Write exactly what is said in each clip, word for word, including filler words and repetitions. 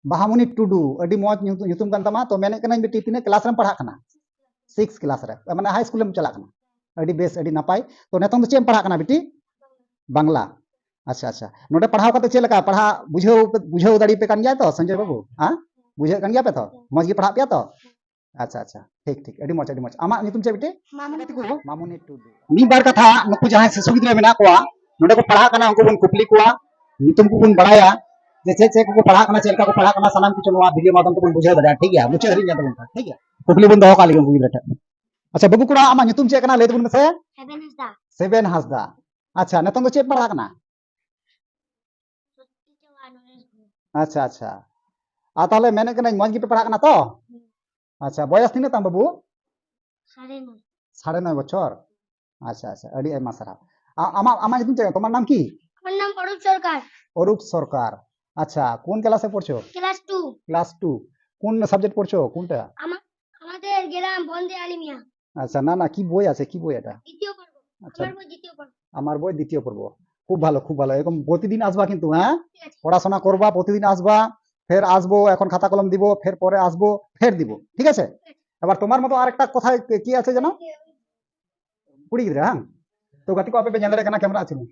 ᱵᱟᱦᱟᱢᱩᱱᱤ ᱴᱩᱰᱩ, ᱟᱹᱰᱤ ᱢᱚᱡᱽ ᱧᱩᱛᱩᱢ, ᱧᱩᱛᱩᱢ ᱠᱟᱱ ᱛᱟᱢᱟ᱾ ᱛᱚ ᱢᱮᱱᱮᱫ ᱠᱟᱹᱱᱟᱹᱧ ᱵᱤᱴᱤ, ᱛᱤᱱᱟᱹᱜ ᱠᱞᱟᱥ ᱨᱮᱢ ᱯᱟᱲᱦᱟᱜ ᱠᱟᱱᱟ? ᱥᱤᱠᱥ ᱠᱞᱟᱥ ᱨᱮ, ᱢᱟᱱᱮ ᱦᱟᱭ ᱥᱠᱩᱞ ᱮᱢ ᱪᱟᱞᱟᱜ ᱠᱟᱱᱟ᱾ ᱟᱹᱰᱤ ᱵᱮᱥ, ᱟᱹᱰᱤ ᱱᱟᱯᱟᱭ᱾ ᱛᱚ ᱱᱤᱛᱚᱝ ᱫᱚ ᱪᱮᱫ ᱮᱢ ᱯᱟᱲᱦᱟᱜ ᱠᱟᱱᱟ ᱵᱤᱴᱤ? ᱵᱟᱝᱞᱟ᱾ ᱟᱪᱪᱷᱟ, ᱟᱪᱪᱷᱟ᱾ ᱱᱚᱰᱮ ᱯᱟᱲᱦᱟᱣ ᱠᱟᱛᱮ ᱪᱮᱫ ᱞᱮᱠᱟ ᱯᱟᱲᱦᱟᱜ ᱵᱩᱡᱷᱟᱹᱣ, ᱵᱩᱡᱷᱟᱹᱣ ᱫᱟᱲᱮ ᱯᱮ ᱠᱟᱱ ᱜᱮᱭᱟ ᱛᱚ ᱥᱚᱧᱡᱚᱭ ᱵᱟᱹᱵᱩ? ᱦᱮᱸ, ᱵᱩᱡᱷᱟᱹᱜ ᱠᱟᱱ ᱜᱮᱭᱟ ᱯᱮ ᱛᱚ? ᱢᱚᱡᱽ ᱜᱮ ᱯᱟᱲᱦᱟᱜ ᱯᱮᱭᱟ ᱛᱚ? ᱟᱪᱪᱷᱟ, ᱟᱪᱪᱷᱟ, ᱴᱷᱤᱠ, ᱴᱷᱤᱠ, ᱟᱹᱰᱤ ᱢᱚᱡᱽ, ᱟᱹᱰᱤ ᱢᱚᱡᱽ᱾ ᱟᱢᱟᱜ ᱧᱩᱛᱩᱢ ᱪᱮᱫ ᱵᱤᱴᱤ? ᱢᱟᱢᱩᱱᱤ ᱴᱩᱰᱩ᱾ ᱢᱤᱫ ᱵᱟᱨ ᱠᱟᱛᱷᱟ ᱱᱩᱠᱩ ᱡᱟᱦᱟᱸᱭ ᱥᱤᱥᱩ ᱜᱤᱫᱽᱨᱟᱹ ᱢᱮᱱᱟᱜ ᱠᱚᱣᱟ, ᱱᱚᱰᱮ ᱠᱚ ᱯᱟᱲᱦᱟᱜ ᱠᱟᱱᱟ, ᱩᱱᱠᱩ ᱵᱚᱱ ᱠᱩᱠᱞᱤ ᱠᱚᱣᱟ, ᱧᱩᱛᱩᱢ ᱠᱚᱵᱚᱱ ᱵᱟᱲᱟᱭᱟ ᱡᱮ ᱪᱮᱫ ᱪᱮᱫ ᱠᱚᱠᱚ ᱯᱟᱲᱦᱟᱜ ᱠᱟᱱᱟ, ᱪᱮᱫ ᱞᱮᱠᱟ ᱠᱚ ᱯᱟᱲᱦᱟᱜ ᱠᱟᱱᱟ, ᱥᱟᱱᱟᱢ ᱠᱤᱪᱷᱩ ᱱᱚᱣᱟ ᱵᱷᱤᱰᱤᱭᱳ ᱢᱟᱫᱽᱫᱷᱚᱢ ᱛᱮᱵᱚᱱ ᱵᱩᱡᱷᱟᱹᱣ ᱫᱟᱲᱮᱭᱟᱜᱼᱟ᱾ ᱴᱷᱤᱠ ᱜᱮᱭᱟ, ᱢᱩᱪᱟᱹᱫ ᱦᱟᱹᱨᱤᱡ ᱧᱮᱞ ᱛᱟᱵᱚᱱ ᱯᱮ, ᱴᱷᱤᱠ ᱜᱮᱭᱟ? ᱠᱩᱠᱞᱤ ᱵᱚᱱ ᱫᱚᱦᱚ ᱠᱟᱜ ᱞᱮᱜᱮ ᱩᱱᱠᱩ ᱜᱤᱫᱽᱨᱟᱹ ᱴᱷᱮᱱ᱾ ᱟᱪᱪᱷᱟ ᱵᱟᱹᱵᱩ ᱠᱚᱲᱟ, ᱟᱢᱟᱜ ᱧᱩᱛᱩᱢ ᱪᱮᱫ ᱠᱟᱱᱟ ᱞᱟᱹᱭ ᱛᱟᱵᱚᱱ ᱢᱮᱥᱮ? ᱥᱮᱵᱮᱱ ᱦᱟᱸᱥᱫᱟ᱾ ᱥᱮᱵᱮᱱ ᱦᱟᱸᱥᱫᱟ᱾ ᱟᱪᱪᱷᱟ, ᱱᱤᱛᱚᱝ ᱫᱚ ᱪᱮᱫ ᱯᱟᱲᱦᱟᱜ ᱠᱟᱱᱟ? Sati ᱪᱟᱣᱦᱟᱱ knowledge board. ᱟᱪᱪᱷᱟ, ᱟᱪᱪᱷᱟ᱾ ᱟᱨ ᱛᱟᱦᱚᱞᱮ ᱢᱮᱱᱮᱫ ᱠᱟᱹᱱᱟᱹᱧ ᱢᱚᱡᱽ ᱜᱮᱯᱮ ᱯᱟᱲᱦᱟᱜ ᱠᱟᱱᱟ ᱛᱚ? ᱦᱩᱸ᱾ ᱟᱪᱪᱷᱟ, ᱵᱚᱭᱚᱥ ᱛᱤᱱᱟᱹᱜ ᱛᱟᱢ ᱵᱟᱹᱵᱩ? ᱥᱟᱲᱮ ᱱᱚᱭ᱾ ᱥᱟᱲᱮ ᱱᱚᱭ ᱵᱚᱪᱷᱚᱨ? ᱟᱪᱪᱷᱟ, ᱟᱪᱪᱷᱟ, ᱟᱹᱰᱤ ᱟᱭᱢᱟ ᱥᱟᱨᱦᱟᱣ᱾ ᱟ-, ᱟᱢᱟᱜ, ᱟᱢᱟᱜ ᱧᱩᱛᱩᱢ ᱪᱮᱫ? তোমার নাম কি? আমার নাম অরূপ সরকার। অরূপ সরকার। আচ্ছা, কোন ক্লাসে পড়ছো? Class two. Class two. কোন সাবজেক্ট পড়ছো? কোনটা? আমা-, আমাদের গ্রাম বন্দে আলিমিয়া। আচ্ছা, না, না, কি বই আছে? কি বই এটা? দ্বিতীয় পর্ব। আচ্ছা। আমার বই দ্বিতীয় পর্ব। আমার বই দ্বিতীয় পর্ব। খুব ভালো, খুব ভালো। এরকম প্রতিদিন আসবা কিন্তু, হ্যাঁ? ঠিক আছে। পড়াশোনা করবা, প্রতিদিন আসবা, ফের আসবো, এখন খাতা কলম দিব, ফের পরে আসবো, ফের দিব, ঠিক আছে? ঠিক আছে। এবার তোমার মতো আরেকটা কথা কি আছে যেন? ᱠᱩᱲᱤ ᱜᱤᱫᱽᱨᱟᱹ, ᱦᱟᱝ? ᱛᱚ ᱜᱟᱛᱮ ᱠᱚ, ᱟᱯᱮ ᱯᱮ ᱧᱮᱞ ᱫᱟᱲᱮᱭᱟᱜ ᱠᱟᱱᱟ, ᱠᱮᱢᱮᱨᱟ ᱟᱹᱪᱩᱨ ᱢᱮ᱾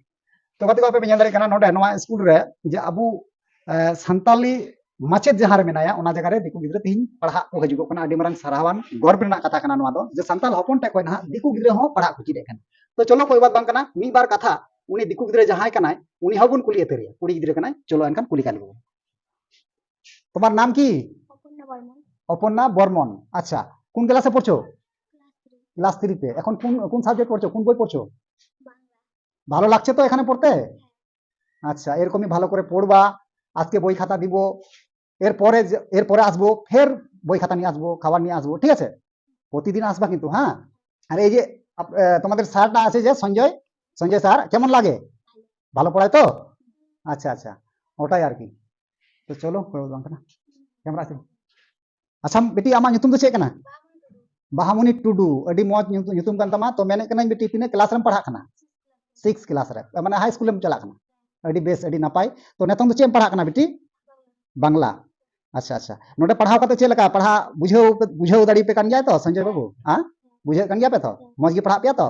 ᱛᱚ ᱜᱟᱛᱮ ᱠᱚ, ᱟᱯᱮ ᱯᱮ ᱧᱮᱞ ᱫᱟᱲᱮᱭᱟᱜ ᱠᱟᱱᱟ, ᱱᱚᱰᱮ ᱱᱚᱣᱟ ᱥᱠᱩᱞ ᱨᱮ ᱡᱮ ᱟᱵᱚ, ᱮ, ᱥᱟᱱᱛᱟᱞᱤ ᱢᱟᱪᱮᱫ ᱡᱟᱦᱟᱸ ᱨᱮ ᱢᱮᱱᱟᱭᱟ, ᱚᱱᱟ ᱡᱟᱭᱜᱟ ᱨᱮ ᱫᱤᱠᱩ ᱜᱤᱫᱽᱨᱟᱹ ᱛᱮᱦᱮᱧ ᱯᱟᱲᱦᱟᱜ ᱠᱚ ᱦᱤᱡᱩᱜᱚᱜ ᱠᱟᱱᱟ᱾ ᱟᱹᱰᱤ ᱢᱟᱨᱟᱝ ᱥᱟᱨᱦᱟᱣᱟᱱ ᱜᱚᱨᱵ ᱨᱮᱱᱟᱜ ᱠᱟᱛᱷᱟ ᱠᱟᱱᱟ ᱱᱚᱣᱟ ᱫᱚ, ᱡᱮ ᱥᱟᱱᱛᱟᱞ ᱦᱚᱯᱚᱱ ᱴᱷᱮᱡ ᱠᱷᱚᱱ ᱱᱟᱦᱟᱜ ᱫᱤᱠᱩ ᱜᱤᱫᱽᱨᱟᱹ ᱦᱚᱸ ᱯᱟᱲᱦᱟᱜ ᱠᱚ ᱪᱮᱫ ᱮᱫ ᱠᱟᱱᱟ᱾ ᱛᱚ ᱪᱚᱞᱚ, ᱠᱳᱭ ᱵᱟᱛ ᱵᱟᱝ ᱠᱟᱱᱟ, ᱢᱤᱫ ᱵᱟᱨ ᱠᱟᱛᱷᱟ ᱩᱱᱤ ᱫᱤᱠᱩ ᱜᱤᱫᱽᱨᱟᱹ ᱡᱟᱦᱟᱸᱭ ᱠᱟᱱᱟᱭ, ᱩᱱᱤ ᱦᱚᱸᱵᱚᱱ ᱠᱩᱞᱤ ᱩᱛᱟᱹᱨᱮᱭᱟ᱾ ᱠᱩᱲᱤ ᱜᱤᱫᱽᱨᱟᱹ ᱠᱟᱱᱟᱭ, ᱪᱚᱞᱚ ᱮᱱᱠᱷᱟᱱ ᱠᱩᱞᱤ ᱠᱟᱭ ᱞᱮᱜᱮ ᱵᱚᱱ᱾ তোমার নাম কি? অপর্ণা বর্মন। অপর্ণা বর্মন। আচ্ছা, কোন ক্লাসে পড়ছো? Class three. ক্লাস থ্রিতে। এখন কোন, কোন সাবজেক্ট পড়ছো? কোন বই পড়ছো? বাংলা। ভালো লাগছে তো এখানে পড়তে? আচ্ছা, এরকমই ভালো করে পড়বা। আজকে বই খাতা দিব, এরপরে যে, এরপরে আসবো, ফের বই খাতা নিয়ে আসবো, খাবার নিয়ে আসবো, ঠিক আছে? প্রতিদিন আসবা কিন্তু, হ্যাঁ। আর এই যে আপ-, আহ, তোমাদের স্যারটা আছে যে সঞ্জয়, সঞ্জয় স্যার, কেমন লাগে? ভালো পড়ায় তো? আচ্ছা, আচ্ছা, ওটাই আর কি। তো চলো, ᱠᱚᱭᱚᱜ ᱵᱟᱝ ᱠᱟᱱᱟ, ᱠᱮᱢᱮᱨᱟ ᱥᱮᱫ᱾ ᱟᱪᱪᱷᱟ ᱵᱤᱴᱤ, ᱟᱢᱟᱜ ᱧᱩᱛᱩᱢ ᱫᱚ ᱪᱮᱫ ᱠᱟᱱᱟ? ᱵᱟᱦᱟᱢᱩᱱᱤ ᱴᱩᱰᱩ᱾ ᱟᱹᱰᱤ ᱢᱚᱡᱽ ᱧᱩᱛᱩᱢ, ᱧᱩᱛᱩᱢ ᱠᱟᱱ ᱛᱟᱢᱟ᱾ ᱛᱚ ᱢᱮᱱᱮᱫ ᱠᱟᱹᱱᱟᱹᱧ ᱵᱤᱴᱤ, ᱛᱤᱱᱟᱹᱜ ᱠᱞᱟᱥ ᱨᱮᱢ ᱯᱟᱲᱦᱟᱜ ᱠᱟᱱᱟ? ᱥᱤᱠᱥ ᱠᱞᱟᱥ ᱨᱮ, ᱢᱟᱱᱮ ᱦᱟᱭ ᱥᱠᱩᱞ ᱮᱢ ᱪᱟᱞᱟᱜ ᱠᱟᱱᱟ᱾ ᱟᱹᱰᱤ ᱵᱮᱥ, ᱟᱹᱰᱤ ᱱᱟᱯᱟᱭ᱾ ᱛᱚ ᱱᱤᱛᱚᱝ ᱫᱚ ᱪᱮᱫ ᱮᱢ ᱯᱟᱲᱦᱟᱜ ᱠᱟᱱᱟ ᱵᱤᱴᱤ? ᱵᱟᱝᱞᱟ᱾ ᱟᱪᱪᱷᱟ, ᱟᱪᱪᱷᱟ᱾ ᱱᱚᱰᱮ ᱯᱟᱲᱦᱟᱣ ᱠᱟᱛᱮ ᱪᱮᱫ ᱞᱮᱠᱟ ᱯᱟᱲᱦᱟᱜ ᱵᱩᱡᱷᱟᱹᱣ ᱯᱮ, ᱵᱩᱡᱷᱟᱹᱣ ᱫᱟᱲᱮ ᱯᱮ ᱠᱟᱱ ᱜᱮᱭᱟ ᱛᱚ, ᱥᱚᱧᱡᱚᱭ ᱵᱟᱹᱵᱩ? ᱦᱮᱸ? ᱵᱩᱡᱷᱟᱹᱣ ᱠᱟᱱ ᱜᱮᱭᱟ ᱯᱮ ᱛᱚ? ᱢᱚᱡᱽ ᱜᱮ ᱯᱟᱲᱦᱟᱜ ᱯᱮᱭᱟ ᱛᱚ?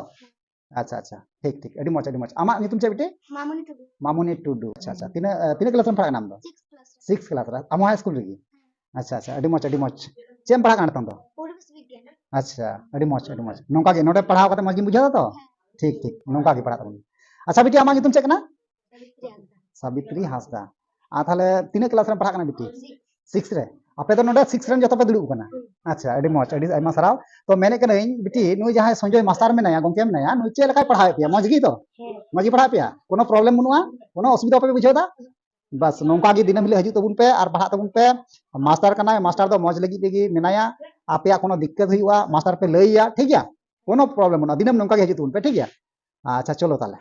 ᱟᱪᱪᱷᱟ, ᱟᱪᱪᱷᱟ, ᱴᱷᱤᱠ, ᱴᱷᱤᱠ, ᱟᱹᱰᱤ ᱢᱚᱡᱽ, ᱟᱹᱰᱤ ᱢᱚᱡᱽ᱾ ᱟᱢᱟᱜ ᱧᱩᱛᱩᱢ ᱪᱮᱫ ᱵᱤᱴᱤ? ᱢᱟᱢᱩᱱᱤ ᱴᱩᱰᱩ᱾ ᱢᱟᱢᱩᱱᱤ ᱴᱩᱰᱩ, ᱟᱪᱪᱷᱟ, ᱟᱪᱪᱷᱟ᱾ ᱛᱤᱱᱟᱹᱜ, ᱛᱤᱱᱟᱹᱜ ᱠᱞᱟᱥ ᱨᱮᱢ ᱯᱟᱲᱦᱟᱜ ᱠᱟᱱᱟ ᱟᱢ ᱫᱚ? ᱥᱤᱠᱥ ᱠᱞᱟᱥ ᱨᱮ᱾ ᱥᱤᱠᱥ ᱠᱞᱟᱥ ᱨᱮ? ᱟᱢ ᱦᱚᱸ ᱦᱟᱭ ᱥᱠᱩᱞ ᱨᱮᱜᱮ? ᱟᱪᱪᱷᱟ, ᱟᱪᱪᱷᱟ, ᱟᱹᱰᱤ ᱢᱚᱡᱽ, ᱟᱹᱰᱤ ᱢᱚᱡᱽ᱾ ᱪᱮᱫ ᱮᱢ ᱯᱟᱲᱦᱟᱜ ᱠᱟᱱᱟ ᱱᱤᱛᱚᱝ ᱫᱚ? ᱯᱚᱨᱤᱵᱮᱥ ᱵᱤᱜᱽᱜᱟᱱ᱾ ᱟᱪᱪᱷᱟ, ᱟᱹᱰᱤ ᱢᱚᱡᱽ, ᱟᱹᱰᱤ ᱢᱚᱡᱽ᱾ ᱱᱚᱝᱠᱟ ᱜᱮ ᱱᱚᱰᱮ ᱯᱟᱲᱦᱟᱣ ᱠᱟᱛᱮ ᱢᱚᱡᱽ ᱜᱮᱢ ᱵᱩᱡᱷᱟᱹᱣ ᱫᱟ ᱛᱚ? ᱦᱮᱸ᱾ ᱴᱷᱤᱠ, ᱴᱷᱤᱠ, ᱱᱚᱝᱠᱟ ᱜᱮ ᱯᱟᱲᱦᱟᱜ ᱛᱟᱵᱚᱱ ᱢᱮ᱾ ᱟᱪᱪᱷᱟ ᱵᱤᱴᱤ, ᱟᱢᱟᱜ ᱧᱩᱛᱩᱢ ᱪᱮᱫ ᱠᱟᱱᱟ? ᱥᱟᱵᱤᱛᱨᱤ ᱦᱟᱸᱥᱫᱟ᱾ ᱥᱟᱵᱤᱛᱨᱤ ᱦᱟᱸᱥᱫᱟ᱾ ᱟᱨ ᱛᱟᱦᱞᱮ ᱛᱤᱱᱟᱹᱜ ᱠᱞᱟᱥ ᱨᱮᱢ ᱯᱟᱲᱦᱟᱜ ᱠᱟᱱᱟ ᱵᱤᱴᱤ? ᱥᱤᱠᱥ᱾ ᱥᱤᱠᱥ ᱨᱮ? ᱟᱯᱮ ᱫᱚ ᱱᱚᱰᱮ ᱥᱤᱠᱥ ᱨᱮᱱ ᱡᱚᱛᱚ ᱯᱮ ᱫᱩᱲᱩᱵ ᱠᱟᱱᱟ? ᱦᱩᱸ᱾ ᱟᱪᱪᱷᱟ, ᱟᱹᱰᱤ ᱢᱚᱡᱽ, ᱟᱹᱰᱤ ᱟᱭᱢᱟ ᱥᱟᱨᱦᱟᱣ᱾ ᱛᱚ ᱢᱮᱱᱮᱫ ᱠᱟᱹᱱᱟᱹᱧ ᱵᱤᱴᱤ, ᱱᱩᱭ ᱡᱟᱦᱟᱸᱭ ᱥᱚᱧᱡᱚᱭ ᱢᱟᱥᱴᱟᱨ ᱢᱮᱱᱟᱭᱟ, ᱜᱚᱢᱠᱮ ᱢᱮᱱᱟᱭᱟ, ᱱᱩᱭ ᱪᱮᱫ ᱞᱮᱠᱟᱭ ᱯᱟᱲᱦᱟᱣᱮᱫ ᱯᱮᱭᱟ? ᱢᱚᱡᱽ ᱜᱮ ᱛᱚ? ᱦᱮᱸ᱾ ᱢᱚᱡᱽ ᱜᱮ ᱯᱟᱲᱦᱟᱣᱮᱫ ᱯᱮᱭᱟ? ᱠᱳᱱᱳ ᱯᱨᱚᱵᱞᱮᱢ ᱵᱟᱹᱱᱩᱜᱼᱟ? ᱠᱳᱱᱳ ᱚᱥᱩᱵᱤᱫᱷᱟ ᱵᱟᱯᱮ ᱵᱩᱡᱷᱟᱹᱣ ᱮᱫᱟ? ᱵᱟᱥ, ᱱᱚᱝᱠᱟ ᱜᱮ ᱫᱤᱱᱟᱹᱢ ᱦᱤᱞᱳᱜ ᱦᱤᱡᱩᱜ ᱛᱟᱵᱚᱱ ᱯᱮ ᱟᱨ ᱯᱟᱲᱦᱟᱜ ᱛᱟᱵᱚᱱ ᱯᱮ᱾ ᱢᱟᱥᱴᱟᱨ ᱠᱟᱱᱟᱭ, ᱢᱟᱥᱴᱟᱨ ᱫᱚ ᱢᱚᱡᱽ ᱞᱟᱹᱜᱤᱫ ᱛᱮᱜᱮ ᱢᱮᱱᱟᱭᱟ᱾ ᱟᱯᱮᱭᱟᱜ ᱠᱳᱱᱳ ᱫᱤᱠᱠᱟᱹᱛ ᱦᱩᱭᱩᱜᱼᱟ, ᱢᱟᱥᱴᱟᱨ ᱯᱮ ᱞᱟᱹᱭᱟ, ᱴᱷᱤᱠ ᱜᱮᱭᱟ? ᱠᱳᱱᱳ ᱯᱨᱚᱵᱞᱮᱢ ᱵᱟᱹᱱᱩᱜᱼᱟ, ᱫᱤᱱᱟᱹᱢ ᱱᱚᱝᱠᱟ ᱜᱮ ᱦᱤᱡᱩᱜ ᱛᱟᱵᱚᱱ ᱯᱮ, ᱴᱷᱤᱠ ᱜᱮᱭᱟ? ᱟᱪᱪᱷᱟ, ᱪᱚᱞᱚ ᱛᱟᱦᱞᱮ᱾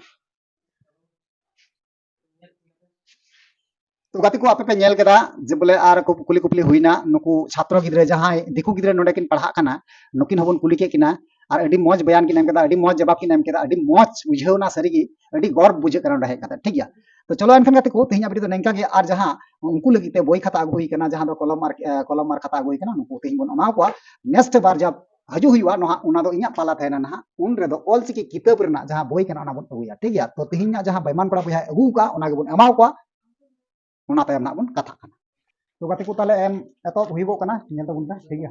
ᱛᱚ ᱜᱟᱛᱮ ᱠᱚ, ᱟᱯᱮ ᱯᱮ ᱧᱮᱞ ᱠᱮᱫᱟ ᱡᱮ ᱵᱚᱞᱮ, ᱟᱨ ᱠᱩ-, ᱠᱩᱞᱤ ᱠᱩᱯᱞᱤ ᱦᱩᱭᱱᱟ, ᱱᱩᱠᱩ ᱪᱷᱟᱛᱨᱚ ᱜᱤᱫᱽᱨᱟᱹ, ᱡᱟᱦᱟᱸᱭ ᱫᱤᱠᱩ ᱜᱤᱫᱽᱨᱟᱹ ᱱᱚᱰᱮ ᱠᱤᱱ ᱯᱟᱲᱦᱟᱜ ᱠᱟᱱᱟ, ᱱᱩᱠᱤᱱ ᱦᱚᱸᱵᱚᱱ ᱠᱩᱞᱤ ᱠᱮᱫ ᱠᱤᱱᱟ, ᱟᱨ ᱟᱹᱰᱤ ᱢᱚᱡᱽ ᱵᱚᱭᱟᱱ ᱠᱤᱱ ᱮᱢ ᱠᱮᱫᱟ, ᱟᱹᱰᱤ ᱢᱚᱡᱽ ᱡᱟᱵᱟᱵ ᱠᱤᱱ ᱮᱢ ᱠᱮᱫᱟ, ᱟᱹᱰᱤ ᱢᱚᱡᱽ ᱵᱩᱡᱷᱟᱹᱣ ᱮᱱᱟ ᱥᱟᱹᱨᱤᱜᱮ, ᱟᱹᱰᱤ ᱜᱚᱨᱵ ᱵᱩᱡᱷᱟᱹᱜ ᱠᱟᱱᱟ ᱱᱚᱰᱮ ᱦᱮᱡ ᱠᱟᱛᱮ, ᱴᱷᱤᱠ ᱜᱮᱭᱟ? ᱛᱚ ᱪᱚᱞᱚ ᱮᱱᱠᱷᱟᱱ ᱜᱟᱛᱮ ᱠᱚ, ᱛᱮᱦᱮᱧᱟᱜ video ᱫᱚ ᱱᱤᱝᱠᱟ ᱜᱮ, ᱟᱨ ᱡᱟᱦᱟᱸ ᱩᱱᱠᱩ ᱞᱟᱹᱜᱤᱫ ᱛᱮ ᱵᱳᱭ ᱠᱷᱟᱛᱟ ᱟᱹᱜᱩ ᱦᱩᱭ ᱠᱟᱱᱟ, ᱡᱟᱦᱟᱸ ᱫᱚ ᱠᱚᱞᱚᱢ ᱟᱨ, ᱮ, ᱠᱚᱞᱚᱢ ᱟᱨ ᱠᱷᱟᱛᱟ ᱟᱹᱜᱩ ᱦᱩᱭ ᱠᱟᱱᱟ, ᱱᱩᱠᱩ ᱛᱮᱦᱮᱧ ᱵᱚᱱ ᱮᱢᱟ ᱠᱚᱣᱟ, next ᱵᱟᱨ ᱡᱟᱵ ᱦᱤᱡᱩᱜ ᱦᱩᱭᱩᱜᱼᱟ, ᱱᱚᱣᱟ, ᱚᱱᱟ ᱫᱚ ᱤᱧᱟᱹᱜ ᱯᱟᱞᱟ ᱛᱟᱦᱮᱱᱟ ᱱᱟᱦᱟᱜ, ᱩᱱ ᱨᱮᱫᱚ ᱚᱞᱪᱤᱠᱤ ᱠᱤᱛᱟᱹᱵ ᱨᱮᱱᱟᱜ ᱡᱟᱦᱟᱸ ᱵᱳᱭ ᱠᱟᱱᱟ, ᱚᱱᱟ ᱵᱚᱱ ᱟᱹᱜᱩᱭᱟ, ᱴᱷᱤᱠ ᱜᱮᱭᱟ? ᱛᱚ ᱛᱮᱦᱮᱧ ᱱᱟᱜ ᱡᱟᱦᱟᱸ ᱵᱮᱢᱟᱱ ᱠᱚᱲᱟ ᱵᱚᱭᱦᱟᱭ ᱟᱹᱜᱩ ᱟᱠᱟᱫᱼᱟ, ᱚᱱᱟ ᱜᱮᱵᱚᱱ ᱮᱢᱟ ᱠᱚᱣᱟ, ᱚᱱᱟ ᱛᱟᱭᱚᱢ ᱱᱟᱜ ᱵᱚᱱ ᱠᱟᱛᱷᱟᱜ ᱠᱟᱱᱟ᱾ ᱛᱚ ᱜᱟᱛᱮ ᱠᱚ, ᱛᱟᱦᱞᱮ ᱮᱢ ᱮᱛᱚᱦᱚᱵ ᱦᱩᱭᱩᱜᱚᱜ ᱠᱟᱱᱟ, ᱧᱮᱞ ᱛᱟᱵᱚᱱ ᱯᱮ, ᱴᱷᱤᱠ ᱜᱮᱭᱟ?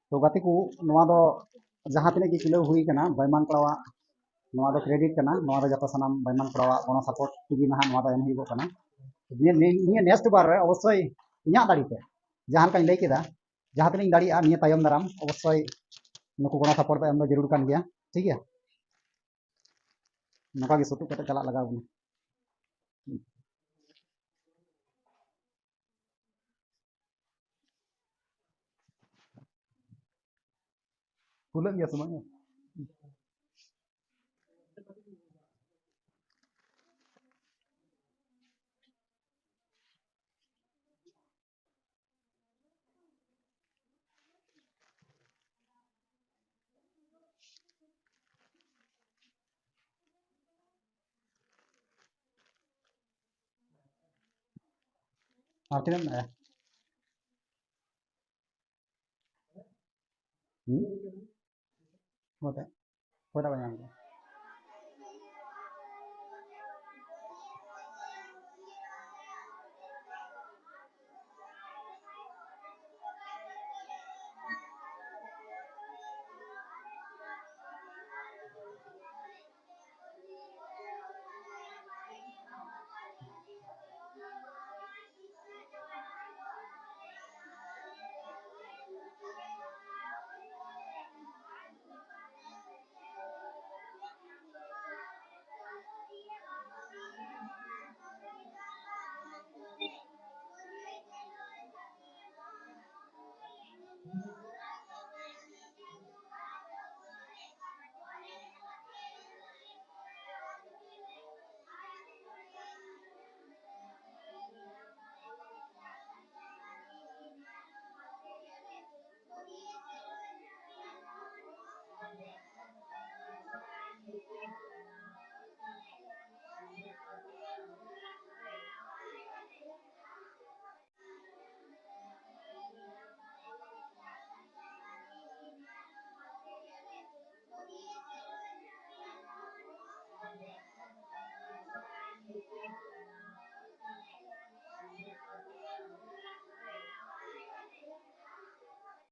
ᱛᱚ ᱜᱟᱛᱮ ᱠᱚ, ᱱᱚᱣᱟ ᱫᱚ ᱡᱟᱦᱟᱸ ᱛᱤᱱᱟᱹᱜ ᱜᱮ ᱠᱷᱩᱞᱟᱹᱣ ᱦᱩᱭ ᱠᱟᱱᱟ, ᱵᱟᱭᱢᱟᱱ ᱠᱚᱲᱟᱣᱟᱜ ᱱᱚᱣᱟ ᱫᱚ credit ᱠᱟᱱᱟ᱾ ᱱᱚᱣᱟ ᱫᱚ ᱡᱚᱛᱚ ᱥᱟᱱᱟᱢ ᱵᱟᱭᱢᱟᱱ ᱠᱚᱲᱟᱣᱟᱜ ᱜᱚᱲᱚ support ᱛᱮᱜᱮ ᱱᱟᱦᱟᱜ ᱱᱚᱣᱟ ᱫᱚ ᱮᱢ ᱦᱩᱭᱩᱜᱚᱜ ᱠᱟᱱᱟ᱾ ᱱᱤᱭᱟᱹ, ᱱᱤᱭᱟᱹ, ᱱᱤᱭᱟᱹ next ᱵᱟᱨ ᱨᱮ ᱚᱵᱚᱥᱥᱳᱭ ᱤᱧᱟᱹᱜ ᱫᱟᱲᱮ ᱛᱮ, ᱡᱟᱦᱟᱸ ᱞᱮᱠᱟᱧ ᱞᱟᱹᱭ ᱠᱮᱫᱟ, ᱡᱟᱦᱟᱸ ᱛᱤᱱᱟᱹᱜ ᱤᱧ ᱫᱟᱲᱮᱭᱟᱜᱼᱟ, ᱱᱤᱭᱟᱹ ᱛᱟᱭᱚᱢ ᱫᱟᱨᱟᱢ ᱚᱵᱚᱥᱥᱳᱭ ᱱᱩᱠᱩ ᱜᱚᱲᱚ support ᱫᱚ ᱮᱢ ᱫᱚ ᱡᱟᱹᱨᱩᱲ ᱠᱟᱱ ᱜᱮᱭᱟ᱾ ᱴᱷᱤᱠ ᱜᱮᱭᱟ, ᱱᱚᱝᱠᱟ ᱜᱮ ᱥᱩᱛᱩᱜ ᱠᱟᱛᱮ ᱪᱟᱞᱟᱜ ᱞᱟᱜᱟᱣ ᱵᱚᱱᱟ᱾ ᱠᱷᱩᱞᱟᱹᱜ ᱜᱮᱭᱟ ᱥᱮ ᱵᱟᱝ? ᱟᱨ ᱛᱤᱱᱟᱹᱜ ᱢᱮᱱᱟᱜᱼᱟ? ᱦᱩᱸ? ᱚᱠᱚᱭᱴᱟᱜ? ᱚᱠᱚᱭᱴᱟᱜ ᱵᱟᱭ ᱧᱟᱢ ᱠᱮᱫᱟ?